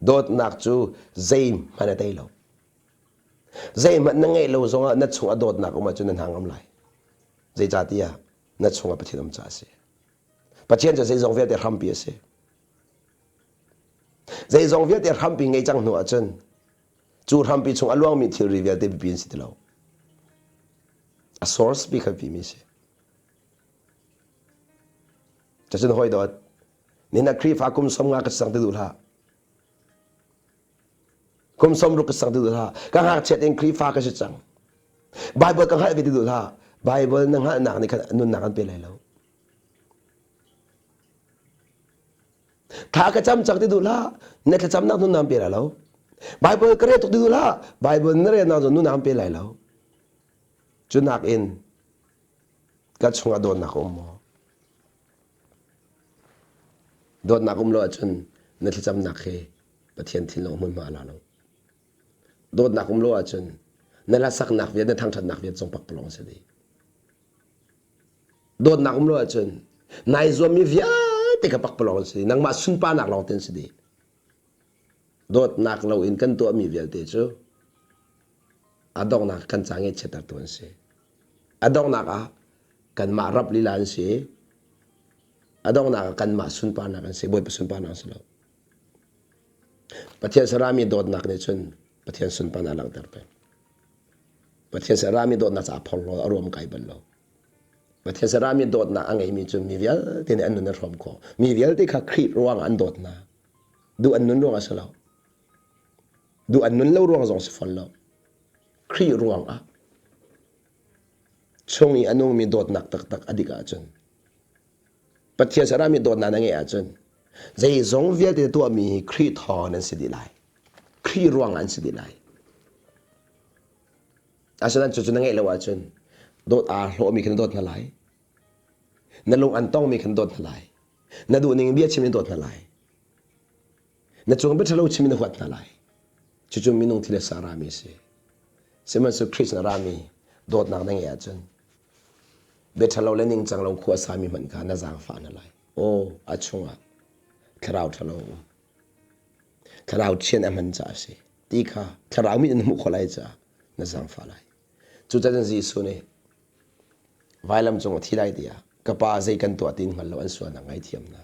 Dawtnak cu zeihmanh a tei lo. Zeihmanh na ngeih lo zongah na chungah dawtnak um ahcun na hna ngam lai. Zeicahtiah na chungah Pathian um caah a si. Pathian cu zeizong vialte hrampi a si. Zeizong vialte hrampi ngei cang hnu ahcun cu hrampi chung a luangmi thilri vialte biapi an si ti lo. A source bi kha biapimi a si. Cucun hawi dawt, nina Khrihfa kum som nga ka sang ti duh hlah. Kum som ruk ka sang ti duh hlah. Ka ngakchiat in Khrihfa ka si cang. Bible ka hngalh ve ti duh hlah. Bible na hngalhnak nih khan nunnak an pe lai lo. Thla ka cam cang ti duh hlah. Na thlacamnak nunnak an pe lai lo. Bible ka rel tuk ti duh hlah. Bible na relnak cu nunnak an pe lai lo. Cu nakin ka chungah dawtnak a um maw? Dawtnak um lo ahcun na thlacamnak hi Pathian thinlung hmunhma a la lo. Dawtnak um lo ahcun na hlasaknak vial, na thangṭhatnak vial zong pakpalawng a si dih. Dawtnak um lo ahcun nai zuammi vialte kha pakpalawng an si dih. Nangmah sunparnak lawng te an si dih. Dawtnak loin kan tuahmi vialte cu a donghnak kan ca ngaihchiattertu an si. A donghnak ah kanmah rap lila an si. A donghnak ah kanmah sunparnak an si. Bawipa sunparnak an si lo. Pathian sarami dawtnak nih cun Pathian sunparnak a langhter peng. Pathian sarami dawtnak caah phorhlaw a ruam kai bal lo. Pathian sarami dawtnak a ngeimi cu mi vialte nih an nun an hrawm khawh. Mi vialte kha Khrih ruang an dawt hna. Duh an nun ruang a si lo. Duh an nun lo ruang zong si fawn lo. Khrih ruang ah chung i a nungmi dawtnak taktak a dik ahcun Pathian sarami dawtnak na ngeih ahcun zeizong vialte tuahmi hi Khrih thawng an si dih lai. Khrih ruang an si dih lai. Asinain cucu na ngeih lo ahcun dawt aa hlawhmi kha na dawt hna lai. Na lung an tongmi kha na dawt hna lai. Na duhning bia chim in dawt hna lai. Na cung bia ṭhalo chim in na huat hna lai. Cucu minung thil a sa rami a si. Sihmanhsehlaw Khrist na rami dawtnak na ngeih ahcun bia ṭhalo le ningcang lo khua sami hmanh kha na zaangfah hna lai. Aw, a chungah thlarau ṭhalo a um. Thlarau thian a hman caah a si. Ti kha thlarau mit in hmuh khawh lai caah na zaangfah lai. Cucaah Jesuh nih vailam cung a thi lai tiah ka pa zei kan tuah ti hngal lo an sualnak ngaithiam hna.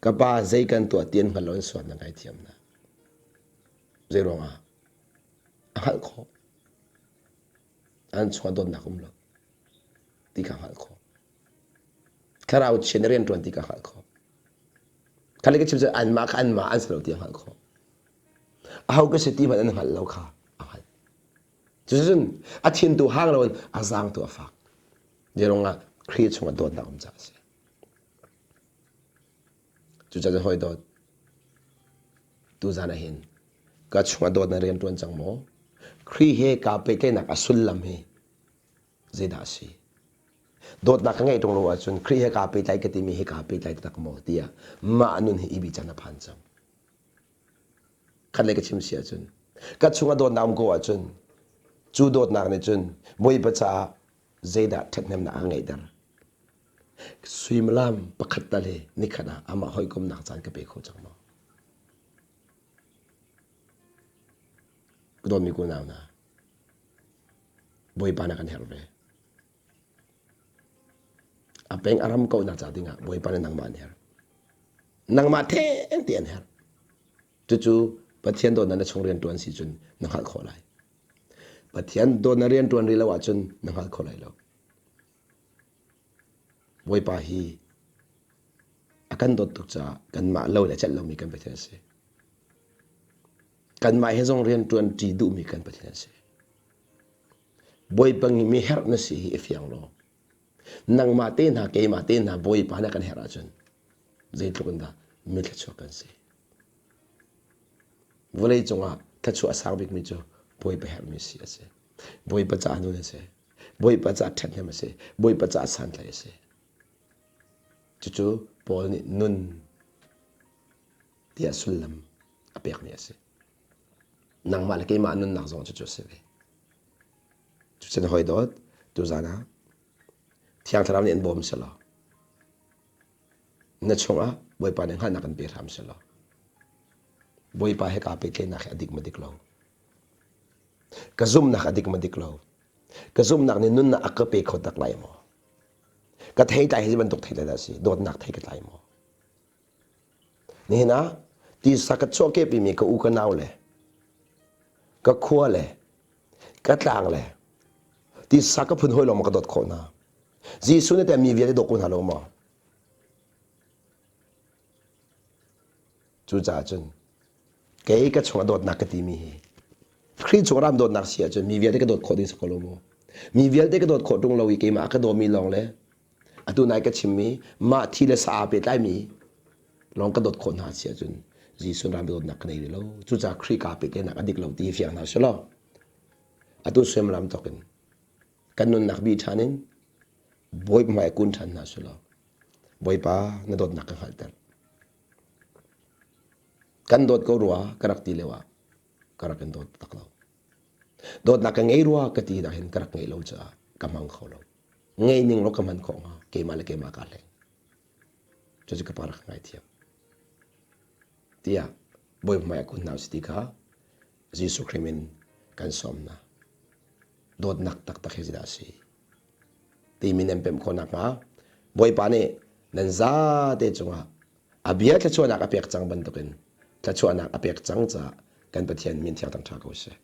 Ka pa zei kan tuah ti an hngal lo an sualnak ngaithiam hna. Zei ruangah a hngalh khawh. An chungah dawtnak um lo ti kha hngalh khawh. Thlarau chian rian ṭuan ti kha hngalh khawh. Khali ka chim cu anmah kha anmah an si lo ti a hngalh khawh. Aho ka si ti hmanh an hngalh lo kha a hngalh. Cucun a thin tu hang loin a zaang tu a fak. Zei ah Khrih chungah dawtnak um caah a si. Cucaah hawi dawt tuzan ah hin ka chungah dawtnak rian ṭuan cang maw? Khrih he kaa pehtlaihnak a sullam hi zeidah a si? Dawtnak ka ngeih ṭung lo ahcun Khrih he kaa pehtlai ka timi hi kaa pehtlai taktak maw tiah mah nun hi i bih caan a phan cang. Khat lei ka chim si ahcun ka chungah dawtnak um ko ahcun cu dawtnak nih cun Bawipa caah zeidah ṭhathnemnak a ngeihter? Suimilam pakhat tal hi nikhat ah amah hawikomnak caan ka pe kho cang maw? Ka dawtmi kunau hna, Bawipa na kan herh ve. A peng a ram kohnak ca dingah Bawipa nih nangmah an herh. Nangmah theng ti an herh. Cucu Pathian dawtnak na chung rian ṭuan si cun na hngalh khawh lai. Pathian dawtnak rian ṭuan rih lo ahcun na hngal kho lai lo. Bawipa hi a kan dawt tuk caah kanmah lo le celh lomi kan Pathian a si. Kanmah he zong rian ṭuan ṭi duhmi kan Pathian a si. Bawipa nih mi herh na si hi i fiang law nangmah te hna keimah te hna Bawipa na kan herh ahcun zeitluk in dah. Mi thluachuak kan si. Vawlei cungah thluachuah a sang bikmi cu Bawipa herhmi si a si. Bawipa caah nun a si. Bawipa caah ṭhathnem a si. Bawipa caah santlai a si. Cucu Paul nih nun tiah sullam a pekmi a si. Nangmah le keimah nunnak zong cucu a si ve. Cucun hawi dawt, tuzan ah Thiang Thlarau nih an bawm selaw na chungah Bawipa nih hngalhnak an pe hram selaw Bawipa he kaa pehtlaihnak hi a dik ma dik lo? Ka zumhnak a dik ma dik lo? Ka zumhnak nih nunnak a ka pe kho tak lai maw? Ka theitlai hi bantuk theitlai dah a si? Dawtnak thei ka tlai maw? Nihin ah tisa ka chuahkehpimi ka u ka nau le ka khua le ka tlang le tisa ka phun hawi lawng maw ka dawt khawh hna? Jesuh nih teh mi vialte daw ko hna lo maw? Cucaah cun kei ka chungah dawtnak ka timi hi Khrih chungah ram dawtnak si ahcun mi vialte ka dawt khawh ding si ko lo maw? Mi vialte ka dawt khawh ṭung lo i keimah ka dawmi lawng le atu nai ka chimmi mah thi le sa aa pehtlaimi lawng ka dawt khawh hna si ahcun Jesuh ram dawtnak ka nei rih lo. Cucaah Khrih kaa pehtlaihnak a dik lo ti hi fiang hna sih law atu suimilam tawk in kan nunnak bi ṭhan in Bawipa hmai kun ṭhan hna sih law Bawipa na dawtnak ka hngalhter. Kan dawt ko rua ka rak ti lio ah ka rak in dawt tak lo. Dawtnak ka ngei rua ka ti nahin ka rak ngeih lo caah ka hmang kho lo. Ngei ning law ka hman khawh hnga keimah le keimah kaa hleng. Cucu ka pa rak ngaithiam. Tiah Bawipa hmai ah kun hna usih ti kha Jesuh Khrih min kan sawm hna. Dawtnak taktak hi zeidah a si? Timi nan pemh khawh nakhnga Bawipa nih nan zate cungah a bia thluachuahnak a pek cang bantukin thluachuahnak a pek cang caah kan Pathian min thiang thangṭha ko seh.